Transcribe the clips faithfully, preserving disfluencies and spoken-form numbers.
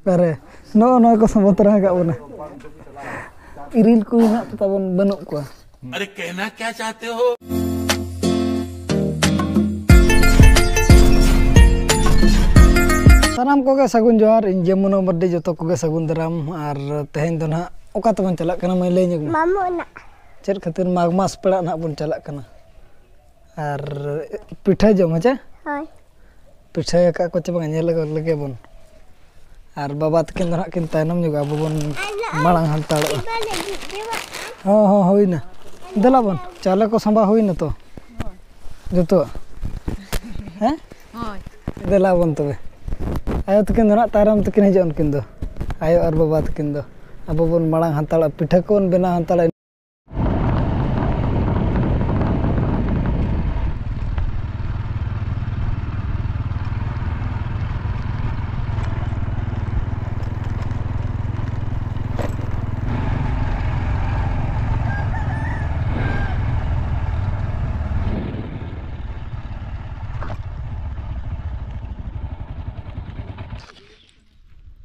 ᱚᱠᱟᱨᱮ ᱱᱚᱜᱼᱚ ᱱᱚᱣᱟ ᱠᱚ ᱥᱚᱢᱚᱛᱚᱨ ᱟᱠᱟᱫ ᱵᱚᱱᱟ᱾ ᱤᱨᱤᱞ ᱠᱚ ᱢᱮᱱᱟᱜ ᱛᱟᱵᱚᱱ, ᱵᱟᱹᱱᱩᱜ ᱠᱚᱣᱟ᱾ ᱟᱨᱮ ᱠᱮᱦᱱᱟ ᱠᱭᱟ ᱪᱟᱦᱛᱮ ᱦᱳ? ᱥᱟᱱᱟᱢ ᱠᱚᱜᱮ ᱥᱟᱹᱜᱩᱱ ᱡᱚᱦᱟᱨ, ᱤᱧ ᱡᱚᱢᱩᱱᱟ ᱢᱟᱨᱰᱤ, ᱡᱚᱛᱚ ᱠᱚᱜᱮ ᱥᱟᱹᱜᱩᱱ ᱫᱟᱨᱟᱢ᱾ ᱟᱨ ᱛᱮᱦᱮᱧ ᱫᱚ ᱱᱟᱦᱟᱜ ᱚᱠᱟ ᱛᱮᱵᱚᱱ ᱪᱟᱞᱟᱜ ᱠᱟᱱᱟ, ᱢᱟᱹᱭ ᱞᱟᱹᱭ ᱧᱚᱜ ᱢᱮ᱾ ᱢᱟᱢᱚ ᱚᱲᱟᱜ᱾ ᱪᱮᱫ ᱠᱷᱟᱹᱛᱤᱨ? ᱢᱟᱜᱽ ᱢᱟᱥ ᱯᱮᱲᱟᱜ ᱱᱟᱦᱟᱜ ᱵᱚᱱ ᱪᱟᱞᱟᱜ ᱠᱟᱱᱟ᱾ ᱟᱨ ᱯᱤᱴᱷᱟᱹ ᱡᱚᱢ, ᱦᱮᱸ ᱪᱮ? ᱦᱳᱭ᱾ ᱯᱤᱴᱷᱟᱹ ᱟᱠᱟᱫ ᱠᱚ ᱪᱮ ᱵᱟᱝ, ᱧᱮᱞ ᱞᱮᱜᱮ ᱵᱚᱱ᱾ ᱟᱨ ᱵᱟᱵᱟ ᱛᱟᱹᱠᱤᱱ ᱫᱚ ᱱᱟᱦᱟᱜ ᱠᱤᱱ ᱛᱟᱭᱱᱚᱢ ᱧᱚᱜᱚᱜᱼᱟ, ᱟᱵᱚ ᱵᱚᱱ ᱢᱟᱲᱟᱝ ᱦᱟᱱᱛᱟᱲᱚᱜᱼᱟ᱾ ᱦᱚᱸ, ᱦᱚᱸ, ᱦᱩᱭᱱᱟ᱾ ᱫᱮᱞᱟ ᱵᱚᱱ, ᱪᱟᱣᱞᱮ ᱠᱚ ᱥᱟᱸᱵᱟ ᱦᱩᱭᱱᱟ ᱛᱚ ᱡᱚᱛᱚᱣᱟᱜ? ᱦᱮᱸ? ᱦᱳᱭ᱾ ᱫᱮᱞᱟ ᱵᱚᱱ ᱛᱚᱵᱮ᱾ ᱟᱭᱳ ᱛᱟᱹᱠᱤᱱ ᱫᱚ ᱱᱟᱦᱟᱜ ᱛᱟᱭᱱᱚᱢ ᱛᱮᱠᱤᱱ ᱦᱤᱡᱩᱜᱼᱟ, ᱩᱱᱠᱤᱱ ᱫᱚ, ᱟᱭᱳ ᱟᱨ ᱵᱟᱵᱟ ᱛᱟᱹᱠᱤᱱ ᱫᱚ᱾ ᱟᱵᱚ ᱵᱚᱱ ᱢᱟᱲᱟᱝ ᱦᱟᱱᱛᱟᱲᱚᱜᱼᱟ, ᱯᱤᱴᱷᱟᱹ ᱠᱚᱵᱚᱱ ᱵᱮᱱᱟᱣ ᱦᱟᱱᱛᱟᱲᱚᱜᱼᱟ᱾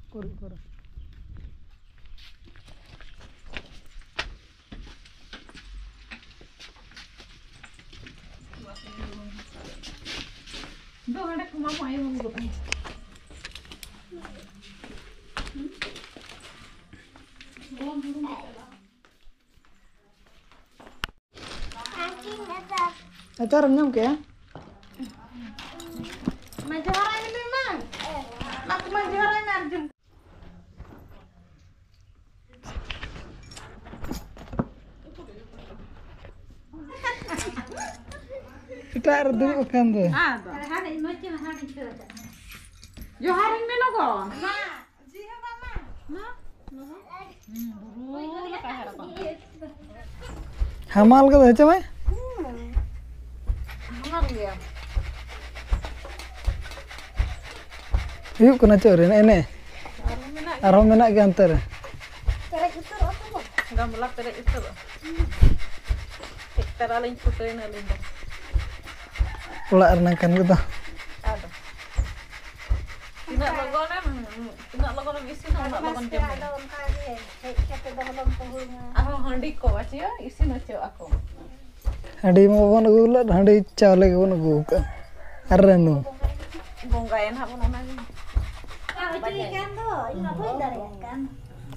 ᱩᱠᱩᱨ, ᱩᱠᱩᱨ᱾ ᱫᱚ ᱦᱟᱸᱰᱮ ᱠᱷᱚᱱ ᱢᱟᱢᱩ ᱟᱭᱳ ᱵᱟᱹᱦᱩ ᱜᱚᱫ ᱟᱭ᱾ ᱟᱪᱟᱨ ᱮᱢ ᱧᱟᱢ ᱠᱮᱜᱼᱟ? ᱢᱟ ᱡᱚᱦᱟᱨᱟᱭ ᱢᱮ ᱞᱟᱹᱭ ᱢᱟ᱾ ᱢᱟ ᱡᱚᱦᱟᱨᱟᱭ ᱢᱮ ᱟᱨ ᱡᱚᱢ᱾ ᱮᱴᱟᱜ ᱨᱮ ᱫᱩᱲᱩᱵ ᱟᱠᱟᱱ ᱫᱚ᱾ ᱟᱫᱚ᱾ ᱡᱚᱦᱟᱨᱤᱧ ᱢᱮ ᱞᱚᱜᱚᱱ᱾ ᱦᱟᱢᱟᱞ ᱠᱚᱫᱚ ᱦᱮᱸᱪᱮ ᱢᱟᱹᱭ? ᱦᱟᱢᱟᱞ ᱜᱮᱭᱟ᱾ ᱦᱩᱭᱩᱜ ᱠᱟᱱᱟ ᱪᱮᱫ ᱨᱮ ᱮᱱᱮ? ᱟᱨᱦᱚᱸ ᱢᱮᱱᱟᱜ ᱜᱮᱭᱟ᱾ ᱟᱨᱦᱚᱸ ᱢᱮᱱᱟᱜ ᱜᱮᱭᱟ ᱚᱱᱛᱮ ᱨᱮ᱾ ᱯᱮᱨᱮᱡ ᱩᱛᱟᱹᱨᱚᱜᱼᱟ ᱛᱚ᱾ ᱜᱟᱢᱞᱟ ᱯᱮᱨᱮᱡ ᱩᱛᱟᱹᱨᱚᱜᱼᱟ᱾ ᱦᱮᱡ ᱛᱟᱨᱟ ᱞᱤᱧ ᱪᱷᱩᱴᱟᱹᱣᱮᱱᱟ ᱟᱹᱞᱤᱧ ᱫᱚ᱾ ᱚᱲᱟᱜ ᱨᱮᱱᱟᱜ ᱠᱟᱱ ᱜᱮᱫᱚ᱾ ᱟᱫᱚ᱾ ᱛᱤᱱ ᱛᱤᱱᱟᱹᱜ ᱞᱚᱜᱚᱱᱮᱢ, ᱛᱤᱱᱟᱹᱜ ᱞᱚᱜᱚᱱᱮᱢ ᱤᱥᱤᱱᱟ, ᱩᱱᱟᱹᱜ ᱞᱚᱜᱚᱱ ᱡᱚᱢ ᱟᱫᱚ ᱢᱮ᱾ ᱚᱱᱠᱟ ᱜᱮ ᱦᱮᱡ ᱠᱟᱛᱮ ᱫᱚ ᱦᱚᱞᱚᱝ ᱠᱚ ᱦᱩᱭᱱᱟ᱾ ᱟᱨᱦᱚᱸ ᱦᱟᱺᱰᱤ ᱠᱚ ᱵᱟᱹᱪᱩᱜᱼᱟ, ᱤᱥᱤᱱ ᱦᱚᱪᱚ ᱟᱠᱚ᱾ ᱦᱟᱺᱰᱤ ᱢᱟ ᱵᱟᱵᱚᱱ ᱟᱹᱜᱩ ᱞᱮᱫ, ᱦᱟᱺᱰᱤ ᱪᱟᱣᱞᱮ ᱜᱮᱵᱚᱱ ᱟᱹᱜᱩ ᱟᱠᱟᱫᱼᱟ᱾ ᱟᱨ ᱨᱟᱹᱱᱩ᱾ ᱵᱚᱸᱜᱟᱭᱟ ᱱᱟᱦᱟᱜ ᱵᱚᱱ ᱚᱱᱟ ᱜᱮ᱾ ᱵᱟᱹᱧ ᱫᱟᱲᱮᱭᱟᱜ ᱠᱟᱱ᱾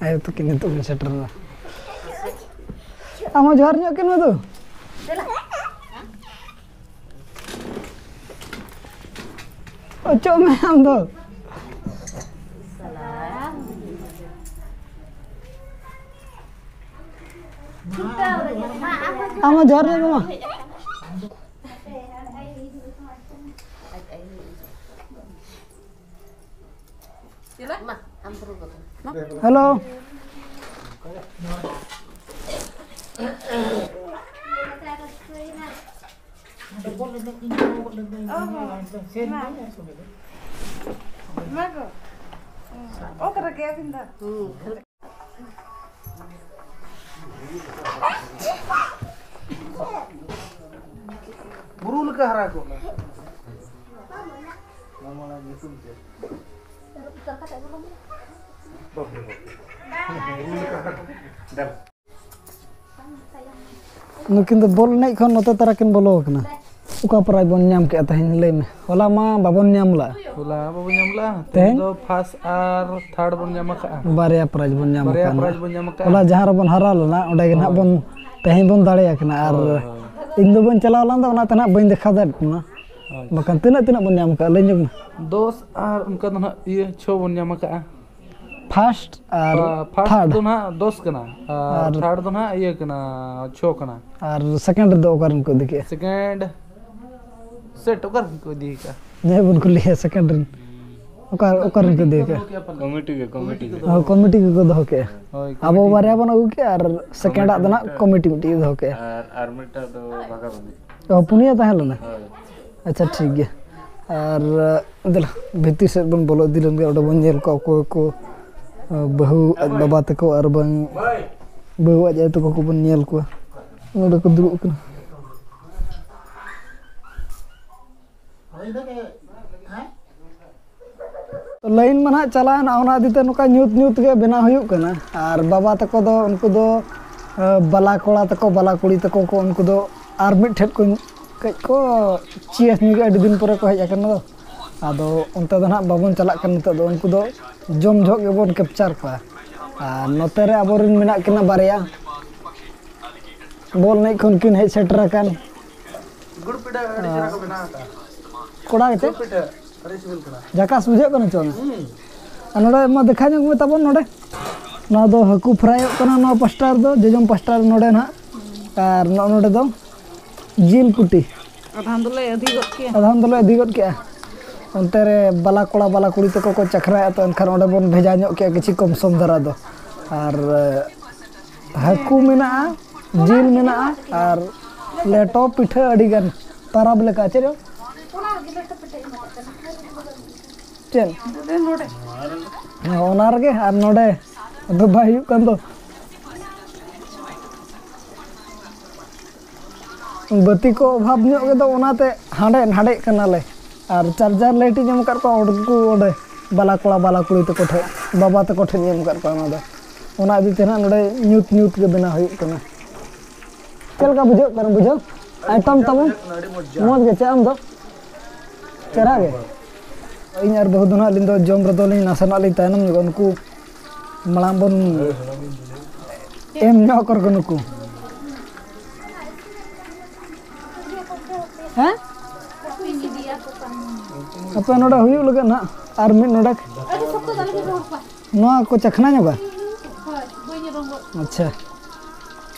ᱟᱭᱳ ᱛᱟᱹᱠᱤᱱ ᱱᱤᱛᱚᱜ ᱠᱤᱱ ᱥᱮᱴᱮᱨᱮᱱᱟ᱾ ᱟᱢ ᱦᱚᱸ ᱡᱚᱦᱟᱨ ᱧᱚᱜ ᱠᱤᱱ ᱢᱮ ᱫᱩ᱾ ᱚᱪᱚᱜ ᱢᱮ ᱟᱢ ᱫᱚ᱾ ᱟᱢ ᱦᱚᱸ ᱡᱚᱦᱟᱨ ᱧᱚᱜ ᱢᱮ ᱢᱟ᱾ ᱦᱮᱞᱳ᱾ ᱚᱠ ᱨᱮᱜᱮ ᱟᱹᱵᱤᱱ ᱫᱚ᱾ ᱵᱩᱨᱩ ᱞᱮᱠᱟ ᱦᱟᱨᱟ ᱠᱚᱜ ᱢᱮ᱾ ᱱᱩᱠᱤᱱ ᱫᱚ ᱵᱚᱞ ᱮᱱᱮᱡ ᱠᱷᱚᱱ ᱱᱚᱛᱮ ᱛᱟᱨᱟ ᱠᱤᱱ ᱵᱚᱞᱚ ᱟᱠᱟᱱᱟ᱾ ᱚᱠᱟ ᱯᱨᱟᱭᱤᱡᱽ ᱵᱚᱱ ᱧᱟᱢ ᱠᱮᱜᱼᱟ ᱛᱮᱦᱮᱧ, ᱞᱟᱹᱭ ᱢᱮ? ᱦᱚᱞᱟ ᱢᱟ ᱵᱟᱵᱚᱱ ᱧᱟᱢ ᱞᱮᱜᱼᱟ᱾ ᱦᱚᱞᱟ ᱵᱟᱵᱚᱱ ᱧᱟᱢ ᱞᱮᱜᱼᱟ᱾ ᱛᱮᱦᱮᱧ? ᱛᱮᱦᱮᱧ ᱫᱚ ᱯᱷᱟᱥᱴ ᱟᱨ ᱛᱷᱟᱨᱰ ᱵᱚᱱ ᱧᱟᱢ ᱟᱠᱟᱜᱼᱟ᱾ ᱵᱟᱨᱭᱟ ᱯᱨᱟᱭᱤᱡᱽ ᱵᱚᱱ ᱧᱟᱢ ᱵᱟᱨᱭᱟ ᱟᱠᱟᱫᱼᱟ᱾ ᱯᱨᱟᱭᱤᱡᱽ ᱵᱚᱱ ᱧᱟᱢ ᱟᱠᱟᱫᱼᱟ᱾ ᱦᱚᱞᱟ ᱡᱟᱦᱟᱸ ᱨᱮᱵᱚᱱ ᱦᱟᱨᱟᱣ ᱞᱮᱱᱟ, ᱚᱸᱰᱮ ᱜᱮ ᱱᱟᱦᱟᱜ ᱦᱳᱭ᱾ ᱵᱚᱱ, ᱛᱮᱦᱮᱧ ᱵᱚᱱ ᱫᱟᱲᱮ ᱟᱠᱟᱱᱟ᱾ ᱟᱨ ᱦᱳᱭ, ᱦᱳᱭ᱾ ᱤᱧ ᱫᱚ ᱵᱟᱹᱧ ᱪᱟᱞᱟᱣ ᱞᱮᱱ ᱫᱚ, ᱚᱱᱟᱛᱮ ᱱᱟᱦᱟᱜ ᱵᱟᱹᱧ ᱫᱮᱠᱷᱟᱣ ᱫᱟᱲᱮᱭᱟᱜ ᱠᱟᱱᱟ᱾ ᱟᱪᱪᱷᱟ᱾ ᱵᱟᱠᱷᱟᱱ ᱛᱤᱱᱟᱹᱜ, ᱛᱤᱱᱟᱹᱜ ᱵᱚᱱ ᱧᱟᱢ ᱟᱠᱟᱫᱼᱟ, ᱞᱟᱹᱭ ᱧᱚᱜ ᱢᱮ᱾ ᱫᱚᱥ ᱟᱨ ᱚᱱᱠᱟ ᱫᱚ ᱱᱟᱦᱟᱜ ᱤᱭᱟᱹ ᱪᱷᱚ ᱵᱚᱱ ᱧᱟᱢ ᱟᱠᱟᱫᱼᱟ᱾ ᱯᱷᱟᱥᱴ ᱟᱨ ᱯᱷᱟᱥᱴ ᱛᱷᱟᱨᱰ᱾ ᱫᱚ ᱱᱟᱦᱟᱜ ᱫᱚᱥ ᱠᱟᱱᱟ᱾ ᱟᱨ ᱟᱨ ᱛᱷᱟᱨᱰ ᱫᱚ ᱱᱟᱦᱟᱜ ᱤᱭᱟᱹ ᱠᱟᱱᱟ, ᱪᱷᱚ ᱠᱟᱱᱟ᱾ ᱟᱨ ᱥᱮᱠᱮᱱᱰ ᱨᱮᱫᱚ ᱚᱠᱟ ᱨᱮᱱ ᱠᱚ ᱤᱫᱤ ᱠᱮᱜᱼᱟ? ᱥᱮᱠᱮᱱᱰ ᱥᱮᱴ ᱚᱠᱟ ᱨᱮᱱ ᱠᱚ ᱤᱫᱤ ᱠᱟᱜᱼᱟ? ᱡᱟᱦᱟᱸᱭ ᱵᱚᱱ ᱠᱩᱞᱤᱭᱟ ᱥᱮᱠᱮᱱᱰ ᱨᱮᱱ᱾ ᱚᱠᱟ, ᱚᱠᱟ ᱨᱮᱱ ᱠᱚ ᱤᱫᱤ ᱠᱟᱜᱼᱟ? ᱠᱚᱢᱤᱴᱤ ᱜᱮ, ᱠᱚᱢᱤᱴᱤ ᱜᱮ᱾ ᱦᱳᱭ, ᱠᱚᱢᱤᱴᱤ ᱜᱮᱠᱚ ᱫᱚᱦᱚ ᱠᱮᱜᱼᱟ᱾ ᱦᱳᱭ, ᱟᱵᱚ ᱠᱚᱢᱤᱴᱤ ᱵᱟᱨᱭᱟ ᱜᱮ᱾ ᱵᱚᱱ ᱟᱹᱜᱩ ᱠᱮᱜᱼᱟ ᱟᱨ ᱥᱮᱠᱮᱱᱰ ᱟᱜ ᱫᱚ ᱱᱟᱜ ᱠᱚᱢᱤᱴᱤ ᱢᱤᱫᱴᱤᱡ ᱮ ᱫᱚᱦᱚ ᱠᱮᱜᱼᱟ᱾ ᱟᱨ, ᱟᱨ ᱢᱤᱫᱴᱟᱜ ᱫᱚ ᱵᱷᱟᱜᱟ ᱵᱷᱟᱜᱤ᱾ ᱚ, ᱯᱩᱱᱭᱟᱹ ᱛᱟᱦᱮᱸ ᱞᱮᱱᱟ? ᱦᱳᱭ᱾ ᱟᱪᱪᱷᱟ, ᱴᱷᱤᱠ ᱜᱮᱭᱟ᱾ ᱟᱨ, ᱫᱮᱞᱟ, ᱵᱷᱤᱛᱤᱨ ᱥᱮᱫ ᱵᱚᱱ ᱵᱚᱞᱚ ᱤᱫᱤ ᱞᱮᱱ ᱜᱮ, ᱚᱸᱰᱮ ᱵᱚᱱ ᱧᱮᱞ ᱠᱚᱣᱟ ᱚᱠᱚᱭ ᱠᱚ, ᱵᱟᱹᱦᱩ ᱟᱡ ᱵᱟᱵᱟ ᱛᱟᱠᱚ ᱟᱨ ᱵᱟᱝ ᱵᱟᱹᱦᱩ ᱟᱡ ᱟᱭᱳ ᱛᱟᱠᱚ ᱠᱚᱵᱚᱱ ᱧᱮᱞ ᱠᱚᱣᱟ᱾ ᱱᱚᱸᱰᱮ ᱠᱚ ᱫᱩᱲᱩᱵ ᱠᱟᱱᱟ᱾ ᱛᱚ ᱞᱟᱭᱤᱱ ᱢᱟ ᱱᱟᱦᱟᱜ ᱪᱟᱞᱟᱣᱮᱱᱟ, ᱚᱱᱟ ᱤᱫᱤ ᱛᱮ ᱱᱚᱝᱠᱟ ᱧᱩᱛ ᱧᱩᱛ ᱜᱮ ᱵᱮᱱᱟᱣ ᱦᱩᱭᱩᱜ ᱠᱟᱱᱟ᱾ ᱟᱨ ᱵᱟᱵᱟ ᱛᱟᱠᱚ ᱫᱚ ᱩᱱᱠᱩ ᱫᱚ, ᱮ, ᱵᱟᱞᱟ ᱠᱚᱲᱟ ᱛᱟᱠᱚ, ᱵᱟᱞᱟ ᱠᱩᱲᱤ ᱛᱟᱠᱚ ᱠᱚ, ᱩᱱᱠᱩ ᱫᱚ ᱟᱨ ᱢᱤᱫ ᱴᱷᱮᱱ ᱠᱚ ᱠᱟᱹᱡ ᱠᱚ ᱪᱤᱭᱟᱹᱥ ᱧᱚᱜ ᱟᱹᱰᱤ ᱫᱤᱱ ᱯᱚᱨᱮ ᱠᱚ ᱦᱮᱡ ᱟᱠᱟᱱᱟ ᱫᱚ᱾ ᱟᱫᱚ ᱚᱱᱛᱮ ᱫᱚ ᱱᱟᱦᱟᱜ ᱵᱟᱵᱚᱱ ᱪᱟᱞᱟᱜ ᱠᱟᱱᱟ ᱱᱤᱛᱚᱜ ᱫᱚ, ᱩᱱᱠᱩ ᱫᱚ ᱡᱚᱢ ᱡᱚᱦᱚᱜ ᱜᱮᱵᱚᱱ ᱠᱮᱯᱪᱟᱨ ᱠᱚᱣᱟ᱾ ᱟᱨ ᱱᱚᱛᱮ ᱨᱮ ᱟᱵᱚᱨᱮᱱ ᱢᱮᱱᱟᱜ ᱠᱤᱱᱟ ᱵᱟᱨᱭᱟ, ᱵᱚᱞ ᱮᱱᱮᱡ ᱠᱷᱚᱱ ᱠᱤᱱ ᱦᱮᱡ ᱥᱮᱴᱮᱨ ᱟᱠᱟᱱ᱾ ᱜᱩᱲ ᱯᱤᱴᱷᱟᱹ ᱟᱹᱰᱤ ᱪᱮᱦᱨᱟ ᱠᱚ ᱵᱮᱱᱟᱣ ᱟᱠᱟᱫᱼᱟ᱾ ᱠᱚᱲᱟ ᱜᱮᱛᱮ? ᱜᱩᱲ ᱯᱤᱴᱷᱟᱹ ᱟᱹᱰᱤ ᱥᱤᱵᱤᱞ ᱠᱟᱱᱟ᱾ ᱡᱷᱟᱠᱟᱥ ᱵᱩᱡᱷᱟᱹᱜ ᱠᱟᱱᱟ ᱪᱚᱝ? ᱦᱩᱸ᱾ ᱟᱨ ᱱᱚᱰᱮ ᱢᱟ ᱫᱮᱠᱷᱟ ᱧᱚᱜ ᱢᱮ ᱛᱟᱵᱚᱱ ᱱᱚᱰᱮ᱾ ᱱᱚᱣᱟ ᱫᱚ ᱦᱟᱹᱠᱩ ᱯᱷᱨᱟᱭᱚᱜ ᱠᱟᱱᱟ ᱱᱚᱣᱟ ᱯᱟᱥᱴᱟ ᱨᱮᱫᱚ, ᱡᱚᱡᱚᱢ ᱯᱟᱥᱴᱟ ᱨᱮ ᱱᱚᱰᱮ ᱱᱟᱦᱟᱜ᱾ ᱟᱨ ᱱᱚᱜᱼᱚ ᱱᱚᱰᱮ ᱫᱚ ᱡᱤᱞ ᱠᱩᱴᱤ᱾ ᱟᱫᱷᱟᱱ ᱫᱚᱞᱮ ᱟᱹᱫᱷᱤ ᱜᱚᱫ ᱠᱮᱜᱼᱟ᱾ ᱟᱫᱷᱟᱱ ᱫᱚᱞᱮ ᱟᱹᱫᱷᱤ ᱜᱚᱫ ᱠᱮᱜᱼᱟ᱾ ᱚᱱᱛᱮ ᱨᱮ ᱵᱟᱞᱟ ᱠᱚᱲᱟ ᱵᱟᱞᱟ ᱠᱩᱲᱤ ᱛᱟᱠᱚ ᱠᱚ ᱪᱟᱠᱷᱨᱟᱭᱟ, ᱛᱚ ᱮᱱᱠᱷᱟᱱ ᱚᱸᱰᱮ ᱵᱚᱱ ᱵᱷᱮᱡᱟ ᱧᱚᱜ ᱠᱮᱜᱼᱟ ᱠᱤᱪᱷᱩ ᱠᱚᱢ ᱥᱚᱢ ᱫᱷᱟᱨᱟ ᱫᱚ᱾ ᱟᱨ ᱦᱟᱹᱠᱩ ᱢᱮᱱᱟᱜᱼᱟ, ᱡᱤᱞ ᱢᱮᱱᱟᱜᱼᱟ, ᱟᱨ ᱞᱮᱴᱚ ᱯᱤᱴᱷᱟᱹ ᱟᱹᱰᱤ ᱜᱟᱱ ᱯᱟᱨᱟᱵᱽ ᱞᱮᱠᱟ᱾ ᱪᱮᱫ ᱪᱚᱝ? ᱪᱮᱫ? ᱦᱮᱸ, ᱚᱱᱟ ᱨᱮᱜᱮ᱾ ᱟᱨ ᱱᱚᱰᱮ ᱫᱚ ᱵᱟᱭ ᱦᱩᱭᱩᱜ ᱠᱟᱱ ᱫᱚ᱾ ᱵᱟᱹᱛᱤ ᱠᱚ ᱚᱵᱷᱟᱵᱽ ᱧᱚᱜ ᱜᱮᱫᱚ, ᱚᱱᱟᱛᱮ ᱦᱟᱸᱰᱮ ᱱᱟᱰᱮᱜ ᱠᱟᱱᱟᱞᱮ᱾ ᱟᱨ ᱪᱟᱨᱡᱟᱨ ᱞᱟᱭᱤᱴ ᱤᱧ ᱮᱢ ᱟᱠᱟᱫ ᱠᱚᱣᱟ ᱩᱱᱠᱩ ᱚᱸᱰᱮ ᱵᱟᱞᱟ ᱠᱚᱲᱟ ᱵᱟᱞᱟ ᱠᱩᱲᱤ ᱛᱟᱠᱚ ᱴᱷᱮᱱ, ᱵᱟᱵᱟ ᱛᱟᱠᱚ ᱴᱷᱮᱱ ᱤᱧ ᱮᱢ ᱟᱠᱟᱫ ᱠᱚᱣᱟ ᱚᱱᱟ ᱫᱚ᱾ ᱚᱱᱟ ᱤᱫᱤ ᱛᱮ ᱱᱟᱦᱟᱜ ᱱᱚᱰᱮ ᱧᱩᱛ ᱧᱩᱛ ᱜᱮ ᱵᱮᱱᱟᱣ ᱦᱩᱭᱩᱜ ᱠᱟᱱᱟ᱾ ᱪᱮᱫ ᱞᱮᱠᱟ ᱵᱩᱡᱷᱟᱹᱜ ᱠᱟᱱᱟ ᱵᱩᱡᱷᱟᱹᱣ? ᱟᱭᱴᱮᱢ ᱛᱟᱵᱚᱱ ᱢᱚᱡᱽ ᱜᱮ᱾ ᱪᱮᱫ ᱟᱢ ᱫᱚ? ᱪᱮᱦᱨᱟ ᱜᱮ᱾ ᱤᱧ ᱟᱨ ᱵᱟᱹᱦᱩ ᱫᱚ ᱱᱟᱦᱟᱜ ᱟᱹᱞᱤᱧ ᱫᱚ ᱡᱚᱢ ᱨᱮᱫᱚ ᱞᱤᱧ ᱱᱟᱥᱮᱱᱟᱜ ᱞᱤᱧ ᱛᱟᱭᱱᱚᱢ ᱧᱚᱜᱚᱜᱼᱟ᱾ ᱩᱱᱠᱩ ᱢᱟᱲᱟᱝ ᱵᱚᱱ ᱮᱢ ᱧᱚᱜ ᱟᱠᱚ ᱨᱮᱜᱮ ᱱᱩᱠᱩ᱾ ᱦᱮᱸ? ᱟᱯᱮ ᱱᱚᱰᱮ ᱦᱩᱭᱩᱜ ᱞᱟᱹᱜᱤᱫ ᱱᱟᱦᱟᱜ ᱟᱨ ᱢᱤᱫ ᱱᱚᱰᱮ᱾ ᱱᱚᱣᱟ ᱠᱚ ᱪᱟᱠᱷᱱᱟ ᱧᱚᱜᱟ? ᱟᱪᱪᱷᱟ,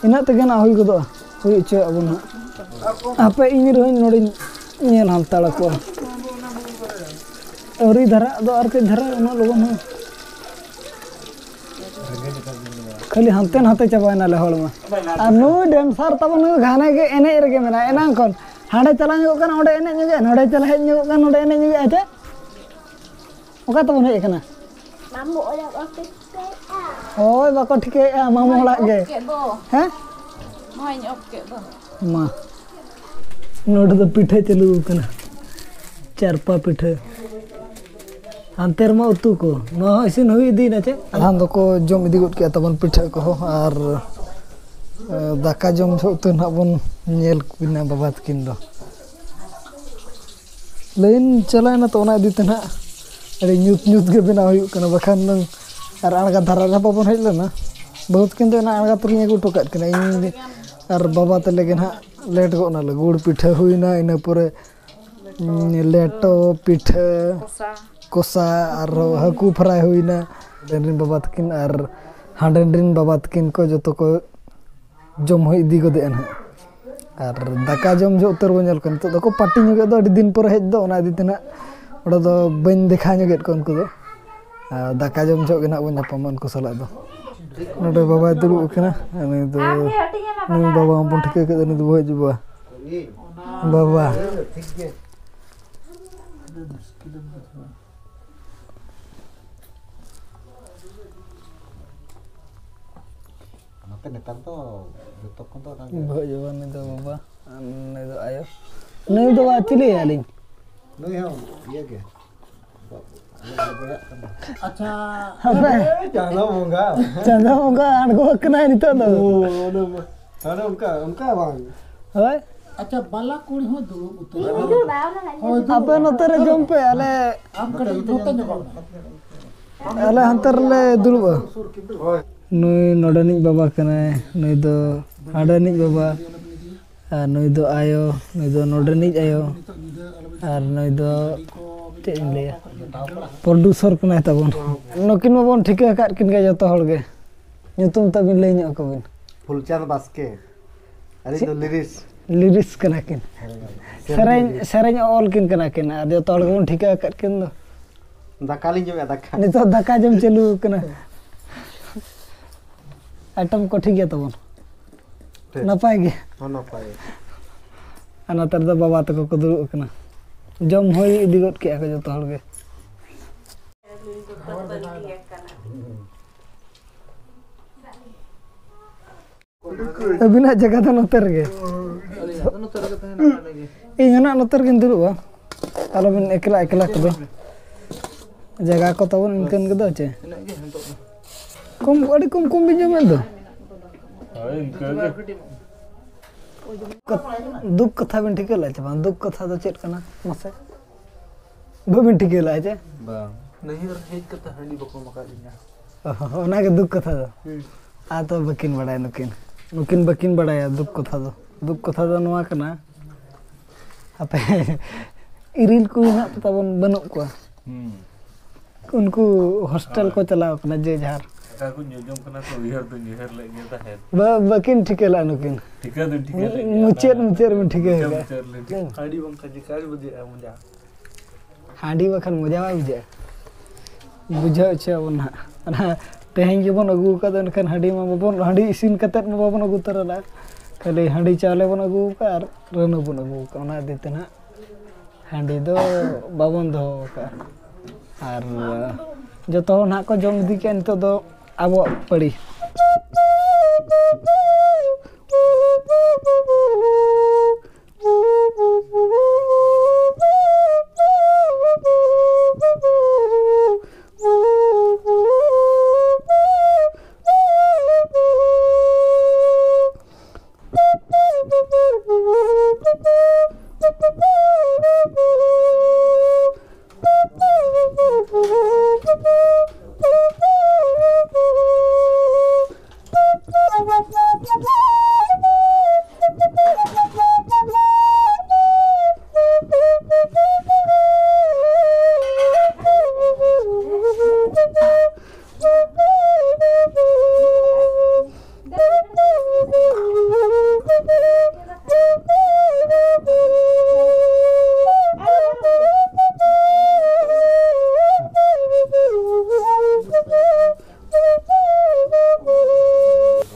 ᱤᱱᱟᱹᱜ ᱛᱮᱜᱮ ᱱᱟᱜ ᱦᱩᱭ ᱜᱚᱫᱚᱜᱼᱟ, ᱦᱩᱭ ᱦᱚᱪᱚᱭᱮᱫ ᱟᱵᱚᱱ ᱱᱟᱜ᱾ ᱦᱟᱯᱮ ᱤᱧ ᱨᱮᱦᱚᱸᱧ ᱱᱚᱰᱮᱧ ᱧᱮᱞ ᱦᱟᱛᱟᱲ ᱟᱠᱚᱣᱟ᱾ ᱟᱹᱣᱨᱤ ᱫᱷᱟᱨᱟ ᱫᱚ ᱟᱨ ᱠᱟᱹᱡ ᱫᱷᱟᱨᱟ ᱩᱱᱟᱹᱜ ᱞᱚᱜᱚᱱ ᱦᱚᱸ᱾ ᱠᱷᱟᱹᱞᱤ ᱦᱟᱱᱛᱮ ᱱᱟᱛᱮ ᱪᱟᱵᱟᱭᱮᱱᱟᱞᱮ ᱦᱚᱲ ᱢᱟ᱾ ᱟᱨ ᱱᱩᱭ ᱰᱮᱱᱥᱟᱨ ᱛᱟᱵᱚᱱ ᱱᱩᱭ ᱜᱷᱟᱱᱮ ᱜᱮ ᱮᱱᱮᱡ ᱨᱮᱜᱮ ᱢᱮᱱᱟᱭ ᱮᱱᱟᱝ ᱠᱷᱚᱱ᱾ ᱦᱟᱸᱰᱮ ᱪᱟᱞᱟᱣ ᱧᱚᱜᱚᱜ ᱠᱟᱱᱟ, ᱚᱸᱰᱮ ᱮᱱᱮᱡ ᱧᱚᱜᱚᱜᱼᱟ, ᱱᱚᱰᱮ ᱪᱟᱞᱟᱣ ᱦᱮᱡ ᱧᱚᱜᱚᱜ ᱠᱟᱱᱟ, ᱱᱚᱰᱮ ᱮᱱᱮᱡ ᱧᱚᱜᱚᱜᱼᱟ᱾ ᱪᱮ? ᱚᱠᱟ ᱛᱮᱵᱚᱱ ᱦᱮᱡ ᱟᱠᱟᱱᱟ? ᱢᱟᱢᱩ ᱚᱲᱟᱜ ᱵᱟᱠᱚ ᱴᱷᱤᱠᱟᱹᱭᱮᱫᱼᱟ᱾ ᱦᱳᱭ, ᱵᱟᱠᱚ ᱴᱷᱤᱠᱟᱹᱭᱮᱫᱼᱟ, ᱢᱟᱢᱩ ᱚᱲᱟᱜ ᱜᱮ᱾ ᱠᱮᱫ ᱫᱚ᱾ ᱦᱮᱸ? ᱱᱚᱣᱟᱧ ᱚᱯᱷ ᱠᱮᱫ ᱫᱚ᱾ ᱢᱟ, ᱱᱚᱰᱮ ᱫᱚ ᱯᱤᱴᱷᱟᱹ ᱪᱟᱹᱞᱩ ᱟᱠᱟᱱᱟ, ᱪᱟᱨᱯᱟ ᱯᱤᱴᱷᱟᱹ᱾ ᱦᱟᱱᱛᱮ ᱨᱮᱢᱟ ᱩᱛᱩ ᱠᱚ, ᱱᱚᱣᱟ ᱦᱚᱸ ᱤᱥᱤᱱ ᱦᱩᱭ ᱤᱫᱤᱭᱮᱱᱟ ᱪᱮ? ᱟᱫᱷᱟᱱ ᱫᱚᱠᱚ ᱡᱚᱢ ᱤᱫᱤ ᱜᱚᱫ ᱠᱮᱜᱼᱟ ᱛᱟᱵᱚᱱ ᱯᱤᱴᱷᱟᱹ ᱠᱚᱦᱚᱸ, ᱟᱨ ᱮ, ᱫᱟᱠᱟ ᱡᱚᱢ ᱡᱚᱦᱚᱜ ᱛᱮ ᱱᱟᱦᱟᱜ ᱵᱚᱱ ᱧᱮᱞ ᱠᱤᱱᱟ ᱵᱟᱵᱟ ᱛᱟᱹᱠᱤᱱ ᱫᱚ᱾ ᱞᱟᱹᱭᱤᱱ ᱪᱟᱞᱟᱣᱮᱱᱟ ᱛᱚ, ᱚᱱᱟ ᱤᱫᱤ ᱛᱮ ᱱᱟᱦᱟᱜ ᱟᱹᱰᱤ ᱧᱩᱛ ᱧᱩᱛ ᱜᱮ ᱵᱮᱱᱟᱣ ᱦᱩᱭᱩᱜ ᱠᱟᱱᱟ, ᱵᱟᱠᱷᱟᱱ ᱱᱟᱝ ᱟᱨ ᱟᱬᱜᱟ ᱫᱷᱟᱨᱟ ᱨᱮ ᱵᱟᱵᱚᱱ ᱦᱮᱡ ᱞᱮᱱᱟ᱾ ᱵᱟᱹᱦᱩ ᱛᱟᱹᱠᱤᱱ ᱫᱚ ᱚᱱᱟ ᱟᱬᱜᱟ ᱛᱮᱞᱤᱧ ᱟᱹᱜᱩ ᱦᱚᱴᱚ ᱠᱟᱜ ᱠᱤᱱᱟ, ᱤᱧ ᱟᱨ ᱵᱟᱵᱟ ᱛᱟᱞᱮ ᱜᱮ ᱱᱟᱦᱟᱜ ᱞᱮᱴ ᱜᱚᱫ ᱱᱟᱞᱮ᱾ ᱜᱩᱲ ᱯᱤᱴᱷᱟᱹ ᱦᱩᱭᱱᱟ, ᱤᱱᱟᱹ ᱯᱚᱨᱮ ᱩᱸ, ᱞᱮᱴᱚ, ᱯᱤᱴᱷᱟᱹ, ᱠᱚᱥᱟ᱾ ᱠᱚᱥᱟ, ᱟᱨᱦᱚᱸ ᱦᱟᱹᱠᱩ ᱯᱷᱨᱟᱭ ᱦᱩᱭᱱᱟ᱾ ᱦᱟᱸᱰᱮᱱ ᱨᱮᱱ ᱵᱟᱵᱟ ᱛᱟᱹᱠᱤᱱ ᱟᱨ ᱦᱟᱸᱰᱮᱱ ᱨᱮᱱ ᱵᱟᱵᱟ ᱛᱟᱹᱠᱤᱱ ᱠᱚ ᱡᱚᱛᱚ ᱠᱚ ᱡᱚᱢ ᱦᱚᱸ ᱤᱫᱤ ᱜᱚᱫᱮᱜᱼᱟ ᱱᱟᱦᱟᱜ᱾ ᱟᱨ ᱫᱟᱠᱟ ᱡᱚᱢ ᱡᱚᱦᱚᱜ ᱩᱛᱟᱹᱨ ᱵᱚᱱ ᱧᱮᱞ ᱠᱚᱣᱟ᱾ ᱱᱤᱛᱚᱜ ᱫᱚᱠᱚ ᱯᱟᱹᱴᱤ ᱧᱚᱜᱮᱫ ᱫᱚ, ᱟᱹᱰᱤ ᱫᱤᱱ ᱯᱚᱨᱮ ᱦᱮᱡ ᱫᱚ, ᱚᱱᱟ ᱤᱫᱤ ᱛᱮ ᱱᱟᱦᱟᱜ ᱚᱸᱰᱮ ᱫᱚ ᱵᱟᱹᱧ ᱫᱮᱠᱷᱟᱣ ᱧᱚᱜᱮᱫ ᱠᱚᱣᱟ ᱩᱱᱠᱩ ᱫᱚ᱾ ᱟᱨ ᱫᱟᱠᱟ ᱡᱚᱢ ᱡᱚᱦᱚᱜ ᱜᱮ ᱱᱟᱦᱟᱜ ᱵᱚᱱ ᱧᱟᱯᱟᱢᱟ ᱩᱱᱠᱩ ᱥᱟᱞᱟᱜ ᱫᱚ᱾ ᱱᱚᱰᱮ ᱵᱟᱵᱟᱭ ᱫᱩᱲᱩᱵ ᱟᱠᱟᱱᱟ᱾ ᱩᱱᱤ ᱫᱚ, ᱱᱩᱭ ᱵᱟᱵᱟ ᱢᱟᱵᱚᱱ ᱴᱷᱤᱠᱟᱹ ᱠᱟᱫᱟ, ᱩᱱᱤ ᱫᱚ ᱵᱟᱵᱟ ᱦᱤᱡᱩᱜᱼᱟ᱾ ᱵᱟᱵᱟ᱾ ᱱᱚᱛᱮ ᱱᱮᱛᱟᱨ ᱫᱚ ᱡᱚᱛᱚ ᱠᱷᱚᱱ ᱫᱚ ᱚᱱᱟ ᱜᱮ᱾ ᱵᱚᱦᱚᱜ ᱡᱚᱵᱟ, ᱱᱩᱭ ᱫᱚ ᱵᱟᱵᱟ, ᱟᱨ ᱱᱩᱭ ᱫᱚ ᱟᱭᱳ᱾ ᱱᱩᱭ ᱫᱚ ᱵᱟ ᱪᱤᱞᱤ ᱟᱹᱞᱤᱧ? ᱱᱩᱭ ᱦᱚᱸ ᱤᱭᱟᱹ ᱜᱮ᱾ ᱟᱪᱪᱷᱟ᱾ ᱦᱟᱯᱮ᱾ ᱪᱟᱸᱫᱳ ᱵᱚᱸᱜᱟ᱾ ᱪᱟᱸᱫᱳ ᱵᱚᱸᱜᱟ ᱟᱬᱜᱚ ᱟᱠᱟᱱᱟᱭ ᱱᱤᱛᱚᱜ ᱫᱚ᱾ ᱚ, ᱚᱱᱟ ᱢᱟ᱾ ᱟᱨ ᱚᱱᱠᱟ, ᱚᱱᱠᱟ ᱵᱟᱝ᱾ ᱦᱳᱭ᱾ ᱟᱪᱪᱷᱟ, ᱵᱟᱞᱟ ᱠᱩᱲᱤ ᱦᱚᱸ ᱫᱩᱲᱩᱵ ᱩᱛᱟᱹᱨ᱾ ᱦᱳᱭ, ᱫᱩᱲᱩᱵ᱾ ᱟᱯᱮ ᱱᱚᱛᱮ ᱨᱮ ᱡᱚᱢ ᱯᱮ, ᱟᱞᱮ ᱟᱢ ᱠᱟᱹᱴᱤᱡ ᱱᱚᱛᱮ ᱧᱚᱜᱚᱜ ᱢᱮ᱾ ᱟᱞᱮ ᱦᱟᱱᱛᱮ ᱨᱮᱞᱮ ᱫᱩᱲᱩᱵᱼᱟ᱾ ᱦᱳᱭ᱾ ᱱᱩᱭ ᱱᱚᱰᱮᱱᱤᱡ ᱵᱟᱵᱟ ᱠᱟᱱᱟᱭ, ᱱᱩᱭ ᱫᱚ ᱦᱟᱸᱰᱮᱱᱤᱡ ᱵᱟᱵᱟ, ᱟᱨ ᱱᱩᱭ ᱫᱚ ᱟᱭᱳ, ᱱᱩᱭ ᱫᱚ ᱱᱚᱰᱮᱱᱤᱡ ᱟᱭᱳ, ᱟᱨ ᱱᱩᱭ ᱫᱚ ᱪᱮᱫ ᱤᱧ ᱞᱟᱹᱭᱟ, ᱯᱨᱚᱰᱩᱥᱚᱨ ᱠᱟᱱᱟᱭ ᱛᱟᱵᱚᱱ᱾ ᱱᱩᱠᱤᱱ ᱢᱟᱵᱚᱱ ᱴᱷᱤᱠᱟᱹ ᱟᱠᱟᱫ ᱠᱤᱱ ᱜᱮ ᱡᱚᱛᱚ ᱦᱚᱲ ᱜᱮ᱾ ᱧᱩᱛᱩᱢ ᱛᱟᱵᱤᱱ ᱞᱟᱹᱭ ᱧᱚᱜ ᱟᱠᱚ ᱵᱤᱱ᱾ ᱯᱷᱩᱞᱪᱟᱸᱫᱽ ᱵᱟᱥᱠᱮ᱾ ᱟᱹᱞᱤᱧ ᱫᱚ ᱞᱤᱨᱤᱥ᱾ ᱞᱤᱨᱤᱥ ᱠᱟᱱᱟ ᱠᱤᱱ᱾ ᱥᱮᱨᱮᱧ, ᱥᱮᱨᱮᱧ ᱚᱞ ᱠᱤᱱ ᱠᱟᱱᱟ ᱠᱤᱱ, ᱟᱨ ᱡᱚᱛᱚ ᱦᱚᱲ ᱜᱮᱵᱚᱱ ᱴᱷᱤᱠᱟᱹ ᱟᱠᱟᱫ ᱠᱤᱱ ᱫᱚ᱾ ᱫᱟᱠᱟ ᱞᱤᱧ ᱡᱚᱢᱮᱫᱼᱟ, ᱫᱟᱠᱟ᱾ ᱱᱤᱛᱚᱜ ᱫᱟᱠᱟ ᱡᱚᱢ ᱪᱟᱹᱞᱩ ᱟᱠᱟᱱᱟ᱾ ᱟᱭᱴᱮᱢ ᱠᱚ ᱴᱷᱤᱠ ᱜᱮᱭᱟ ᱛᱟᱵᱚᱱ? ᱴᱷᱤᱠ᱾ ᱱᱟᱯᱟᱭ ᱜᱮ? ᱦᱚᱸ, ᱱᱟᱯᱟᱭ ᱜᱮ᱾ ᱟᱨ ᱱᱚᱛᱮ ᱨᱮᱫᱚ ᱵᱟᱵᱟ ᱛᱟᱠᱚ ᱠᱚ ᱫᱩᱲᱩᱵ ᱟᱠᱟᱱᱟ᱾ ᱡᱚᱢ ᱦᱩᱭ ᱤᱫᱤ ᱜᱚᱫ ᱠᱮᱜᱼᱟ ᱠᱚ ᱡᱚᱛᱚ ᱦᱚᱲ ᱜᱮ᱾ ᱟᱹᱵᱤᱱᱟᱜ ᱡᱟᱭᱜᱟ ᱫᱚ ᱱᱚᱛᱮ ᱨᱮᱜᱮ᱾ ᱟᱹᱞᱤᱧᱟᱜ ᱫᱚ ᱱᱚᱛᱮ ᱨᱮᱜᱮ ᱛᱟᱦᱮᱱᱟ, ᱱᱚᱰᱮ ᱜᱮ᱾ ᱤᱧ ᱦᱚᱸ ᱱᱟᱜ ᱱᱚᱛᱮ ᱨᱮᱜᱤᱧ ᱫᱩᱲᱩᱵᱼᱟ᱾ ᱟᱞᱚᱵᱤᱱ ᱮᱠᱞᱟ ᱮᱠᱞᱟ ᱠᱚᱫᱚ᱾ ᱡᱟᱭᱜᱟ ᱠᱚ ᱛᱟᱵᱚᱱ ᱤᱱᱠᱟᱹᱱ ᱜᱮᱫᱚ ᱪᱮ? ᱤᱱᱟᱹᱜ ᱜᱮ ᱱᱤᱛᱚᱜ ᱫᱚ᱾ ᱠᱚᱢ, ᱟᱹᱰᱤ ᱠᱚᱢ ᱠᱚᱢ ᱵᱤᱱ ᱡᱚᱢᱮᱫ ᱫᱚ᱾ ᱦᱳᱭ, ᱤᱱᱠᱟᱹ ᱜᱮ᱾ ᱠᱟᱛ-, ᱫᱩᱠ ᱠᱟᱛᱷᱟ ᱵᱤᱱ ᱴᱷᱤᱠᱟᱹ ᱞᱮᱫᱼᱟ ᱪᱮ ᱵᱟᱝ? ᱫᱩᱠ ᱠᱟᱛᱷᱟ ᱫᱚ ᱪᱮᱫ ᱠᱟᱱᱟ ᱢᱟᱥᱮ? ᱵᱟᱹᱵᱤᱱ ᱴᱷᱤᱠᱟᱹ ᱞᱮᱫᱼᱟ ᱪᱮ? ᱵᱟᱝ᱾ ᱱᱟᱹᱭᱦᱟᱹᱨ ᱦᱮᱡ ᱠᱟᱛᱮ ᱦᱟᱺᱰᱤ ᱵᱟᱠᱚ ᱮᱢ ᱟᱠᱟᱫ ᱞᱤᱧᱟ᱾ ᱚ, ᱚᱱᱟᱜᱮ ᱫᱩᱠ ᱠᱟᱛᱷᱟ ᱫᱚ᱾ ᱦᱩᱸ᱾ ᱟᱫᱚ ᱵᱟᱹᱠᱤᱱ ᱵᱟᱲᱟᱭᱟ ᱱᱩᱠᱤᱱ᱾ ᱱᱩᱠᱤᱱ ᱵᱟᱹᱠᱤᱱ ᱵᱟᱲᱟᱭᱟ ᱫᱩᱠ ᱠᱟᱛᱷᱟ ᱫᱚ᱾ ᱫᱩᱠ ᱠᱟᱛᱷᱟ ᱫᱚ ᱱᱚᱣᱟ ᱠᱟᱱᱟ, ᱟᱯᱮ ᱤᱨᱤᱞ ᱠᱚ ᱢᱮᱱᱟᱜ ᱯᱮ ᱛᱟᱵᱚᱱ, ᱵᱟᱹᱱᱩᱜ ᱠᱚᱣᱟ᱾ ᱦᱩᱸ᱾ ᱩᱱᱠᱩ ᱦᱳᱥᱴᱮᱞ ᱠᱚ ᱪᱟᱞᱟᱣ ᱠᱟᱱᱟ ᱡᱮ ᱡᱟᱦᱟᱨ᱾ ᱚᱠᱟ ᱠᱚ ᱧᱩᱡᱚᱢ ᱠᱟᱱᱟ ᱠᱚ, ᱩᱭᱦᱟᱹᱨ ᱫᱚᱧ ᱩᱭᱦᱟᱹᱨ ᱞᱮᱫ ᱜᱮ ᱛᱟᱦᱮᱸᱫ᱾ ᱵᱟ-, ᱵᱟᱹᱠᱤᱱ ᱴᱷᱤᱠᱟᱹ ᱞᱮᱫᱼᱟ ᱱᱩᱠᱤᱱ᱾ ᱴᱷᱤᱠᱟᱹ ᱫᱚᱧ ᱴᱷᱤᱠᱟᱹ ᱞᱮᱫ ᱜᱮᱭᱟ, ᱢᱩᱪᱟᱹᱫ, ᱚᱱᱟ ᱢᱩᱪᱟᱹᱫ ᱨᱮᱵᱤᱱ ᱴᱷᱤᱠᱟᱹ ᱢᱩᱪᱟᱹᱫ, ᱠᱮᱫᱟ᱾ ᱢᱩᱪᱟᱹᱫ ᱨᱮᱞᱤᱧ ᱴᱷᱤᱠᱟᱹ᱾ ᱦᱩᱸ᱾ ᱦᱟᱺᱰᱤ ᱵᱟᱝᱠᱷᱟᱱ ᱪᱮᱠᱟ ᱜᱮ ᱵᱩᱡᱷᱟᱹᱜᱼᱟ ᱢᱚᱡᱟ᱾ ᱦᱟᱺᱰᱤ ᱵᱟᱠᱷᱟᱱ ᱢᱚᱡᱟ ᱵᱟᱭ ᱵᱩᱡᱷᱟᱹᱜᱼᱟ᱾ ᱵᱩᱡᱷᱟᱹᱣ ᱦᱚᱪᱚᱭᱟᱵᱚᱱ ᱱᱟᱦᱟᱜ᱾ ᱚᱱᱟ ᱛᱮᱦᱮᱧ ᱜᱮᱵᱚᱱ ᱟᱹᱜᱩ ᱟᱠᱟᱫᱟ, ᱮᱱᱠᱷᱟᱱ ᱦᱟᱺᱰᱤ ᱢᱟ ᱵᱟᱵᱚᱱ, ᱦᱟᱺᱰᱤ ᱤᱥᱤᱱ ᱠᱟᱛᱮᱫ ᱢᱟ ᱵᱟᱵᱚᱱ ᱟᱹᱜᱩ ᱛᱚᱨᱟ ᱞᱮᱫᱼᱟ᱾ ᱠᱷᱟᱹᱞᱤ ᱦᱟᱺᱰᱤ ᱪᱟᱣᱞᱮ ᱵᱚᱱ ᱟᱹᱜᱩ ᱟᱠᱟᱫᱼᱟ ᱟᱨ ᱨᱟᱹᱱᱩ ᱵᱚᱱ ᱟᱹᱜᱩ ᱟᱠᱟᱫᱼᱟ᱾ ᱚᱱᱟ ᱤᱫᱤ ᱛᱮ ᱱᱟᱦᱟᱜ ᱦᱟᱺᱰᱤ ᱫᱚ ᱵᱟᱵᱚᱱ ᱫᱚᱦᱚ ᱟᱠᱟᱫᱼᱟ᱾ ᱟᱨ ᱡᱚᱛᱚ ᱦᱚᱲ ᱱᱟᱦᱟᱜ ᱠᱚ ᱡᱚᱢ ᱤᱫᱤ ᱠᱮᱜᱼᱟ᱾ ᱱᱤᱛᱚᱜ ᱫᱚ ᱟᱵᱚᱣᱟᱜ ᱯᱟᱹᱲᱤ᱾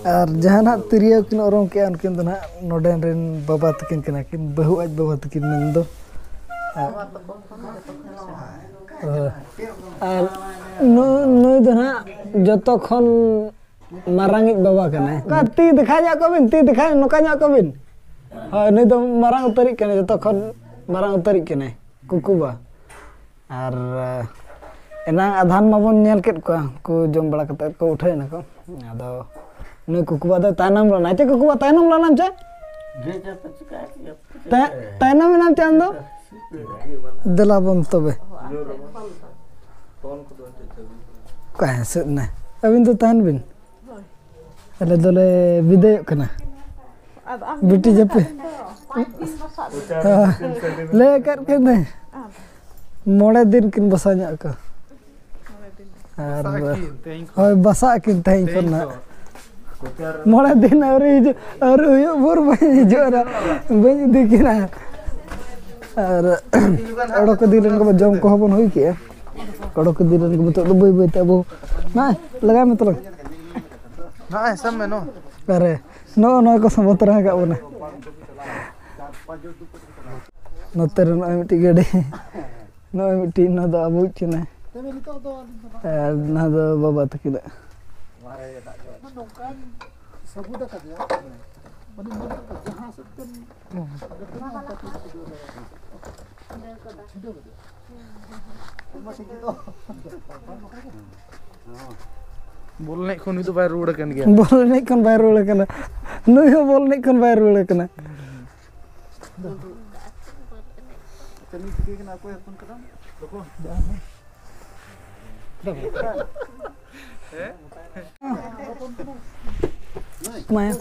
ᱟᱨ ᱡᱟᱦᱟᱸ ᱱᱟᱦᱟᱜ ᱛᱤᱨᱭᱳ ᱠᱤᱱ ᱚᱨᱚᱝ ᱠᱮᱜᱼᱟ, ᱩᱱᱠᱤᱱ ᱫᱚ ᱱᱟᱦᱟᱜ ᱱᱚᱰᱮᱱ ᱨᱮᱱ ᱵᱟᱵᱟ ᱛᱟᱹᱠᱤᱱ ᱠᱟᱱᱟ ᱠᱤᱱ, ᱵᱟᱹᱦᱩ ᱟᱡ ᱵᱟᱵᱟ ᱛᱟᱹᱠᱤᱱ ᱢᱮᱱᱫᱚ᱾ ᱟᱨ, ᱟᱨ ᱱᱩ-, ᱱᱩᱭ ᱫᱚ ᱱᱟᱦᱟᱜ ᱡᱚᱛᱚ ᱠᱷᱚᱱ ᱢᱟᱨᱟᱝᱤᱡ ᱵᱟᱵᱟ ᱠᱟᱱᱟᱭ᱾ ᱚᱱᱠᱟ ᱛᱤ ᱫᱮᱠᱷᱟ ᱧᱚᱜ ᱠᱚᱵᱤᱱ, ᱛᱤ ᱫᱮᱠᱷᱟ, ᱱᱚᱝᱠᱟ ᱧᱚᱜ ᱠᱚᱵᱤᱱ᱾ ᱦᱳᱭ, ᱱᱩᱭ ᱫᱚ ᱢᱟᱨᱟᱝ ᱩᱛᱟᱹᱨᱤᱡ ᱠᱟᱱᱟᱭ, ᱡᱚᱛᱚ ᱠᱷᱚᱱ ᱢᱟᱨᱟᱝ ᱩᱛᱟᱹᱨᱤᱡ ᱠᱟᱱᱟᱭ, ᱠᱩᱠᱩᱵᱟ᱾ ᱟᱨ, ᱟᱨ ᱮᱱᱟᱝ ᱟᱫᱷᱟᱱ ᱢᱟᱵᱚᱱ ᱧᱮᱞ ᱠᱮᱫ ᱠᱚᱣᱟ, ᱩᱱᱠᱩ ᱡᱚᱢ ᱵᱟᱲᱟ ᱠᱟᱛᱮ ᱠᱚ ᱩᱴᱷᱟᱹᱣ ᱮᱱᱟ ᱠᱚ᱾ ᱟᱫᱚ ᱱᱩᱭ ᱠᱩᱠᱩᱵᱟ ᱫᱚᱭ ᱛᱟᱭᱱᱚᱢ ᱞᱮᱱᱟ᱾ ᱪᱮᱫ ᱠᱩᱠᱩᱵᱟ, ᱛᱟᱭᱱᱚᱢ ᱞᱮᱱᱟᱢ ᱪᱮ? ᱛᱟᱭ-, ᱛᱟᱭᱱᱚᱢ ᱮᱱᱟᱢ ᱪᱮ ᱟᱢ ᱫᱚ? ᱫᱮᱞᱟ ᱵᱚᱱ ᱛᱚᱵᱮ᱾ ᱚᱠᱟ ᱦᱮᱸ ᱥᱮᱫ ᱱᱮ? ᱟᱹᱵᱤᱱ ᱫᱚ ᱛᱟᱦᱮᱱ ᱵᱤᱱ᱾ ᱟᱞᱮ ᱫᱚᱞᱮ ᱵᱤᱫᱟᱹᱭᱚᱜ ᱠᱟᱱᱟ᱾ ᱟᱫᱚ ᱟᱢ ᱵᱤᱴᱤ ᱡᱟᱹᱯᱤ᱾ ᱯᱟᱸᱪ ᱫᱤᱱ ᱵᱟᱥᱟ ᱫᱚ᱾ ᱞᱟᱹᱭ ᱟᱠᱟᱫ ᱠᱤᱱᱟᱹᱧ᱾ ᱢᱚᱬᱮ ᱫᱤᱱ ᱠᱤᱱ ᱵᱟᱥᱟ ᱧᱚᱜ ᱠᱚ᱾ ᱢᱚᱬᱮ ᱫᱤᱱ᱾ ᱟᱨ ᱵᱟᱥᱟ ᱟᱹᱠᱤᱱ ᱛᱮᱦᱮᱧ ᱠᱷᱚᱱ᱾ ᱦᱳᱭ, ᱵᱟᱥᱟ ᱟᱹᱠᱤᱱ ᱛᱮᱦᱮᱧ ᱛᱮᱦᱮᱧ ᱠᱷᱚᱱ ᱱᱟᱜ᱾ ᱠᱷᱚᱱ᱾ ᱢᱚᱬᱮ ᱫᱤᱱ ᱟᱹᱣᱨᱤ ᱦᱤᱡᱩᱜ, ᱟᱹᱣᱨᱤ ᱦᱩᱭᱩᱜ ᱵᱷᱳᱨ ᱵᱟᱹᱧ ᱦᱤᱡᱩᱜᱼᱟ ᱱᱟᱜ᱾ ᱵᱟᱹᱧ ᱤᱫᱤ ᱠᱤᱱᱟ᱾ ᱟᱨ ᱚᱰᱚᱠ ᱤᱫᱤ ᱞᱮᱱ ᱠᱚ, ᱡᱚᱢ ᱠᱚᱦᱚᱸ ᱵᱚᱱ ᱦᱩᱭ ᱠᱮᱜᱼᱟ᱾ ᱚᱰᱚᱠ ᱤᱫᱤ ᱞᱮᱱ ᱠᱚ, ᱱᱤᱛᱚᱜ ᱫᱚ ᱵᱟᱹᱭ ᱵᱟᱹᱭ ᱛᱮ ᱟᱵᱚ ᱱᱚᱜᱼᱚᱭ ᱞᱟᱜᱟᱭ ᱢᱮ ᱛᱟᱞᱟᱝ᱾ ᱱᱚᱜᱼᱚᱭ ᱥᱟᱵ ᱢᱮ, ᱱᱚ᱾ ᱟᱨᱮ, ᱱᱚᱜᱼᱚ ᱱᱚᱣᱟ ᱠᱚ ᱥᱟᱵᱚᱛ ᱨᱟᱦᱟ ᱠᱟᱜ ᱵᱚᱱᱟ᱾ ᱱᱚᱛᱮ ᱨᱮ ᱱᱚᱜᱼᱚᱭ ᱢᱤᱫᱴᱤᱡ ᱜᱟᱹᱰᱤ, ᱱᱚᱜᱼᱚᱭ ᱢᱤᱫᱴᱤᱡ, ᱱᱚᱣᱟ ᱫᱚ ᱟᱵᱚᱭᱤᱡ ᱠᱟᱱᱟᱭ᱾ ᱟᱨ ᱱᱚᱣᱟ ᱫᱚ ᱵᱟᱵᱟ ᱛᱟᱹᱠᱤᱱᱟᱜ᱾ ᱱᱚᱝᱠᱟᱧ ᱥᱟᱹᱵᱩᱫ ᱟᱠᱟᱫᱮᱭᱟ, ᱢᱟᱱᱮ ᱢᱚᱱᱮ ᱠᱚ ᱡᱟᱦᱟᱸ ᱥᱮᱫ ᱛᱮᱢ ᱵᱚᱞ ᱮᱱᱮᱡ ᱠᱷᱚᱱ ᱱᱩᱭ ᱫᱚ ᱵᱟᱭ ᱨᱩᱣᱟᱹᱲ ᱟᱠᱟᱱ ᱜᱮᱭᱟ᱾ ᱵᱚᱞ ᱮᱱᱮᱡ ᱠᱷᱚᱱ ᱵᱟᱭ ᱨᱩᱣᱟᱹᱲ ᱟᱠᱟᱱᱟ᱾ ᱱᱩᱭ ᱦᱚᱸ ᱵᱚᱞ ᱮᱱᱮᱡ ᱠᱷᱚᱱ ᱵᱟᱭ ᱨᱩᱣᱟᱹᱲ ᱟᱠᱟᱱᱟ᱾ ᱢᱟᱭᱟ᱾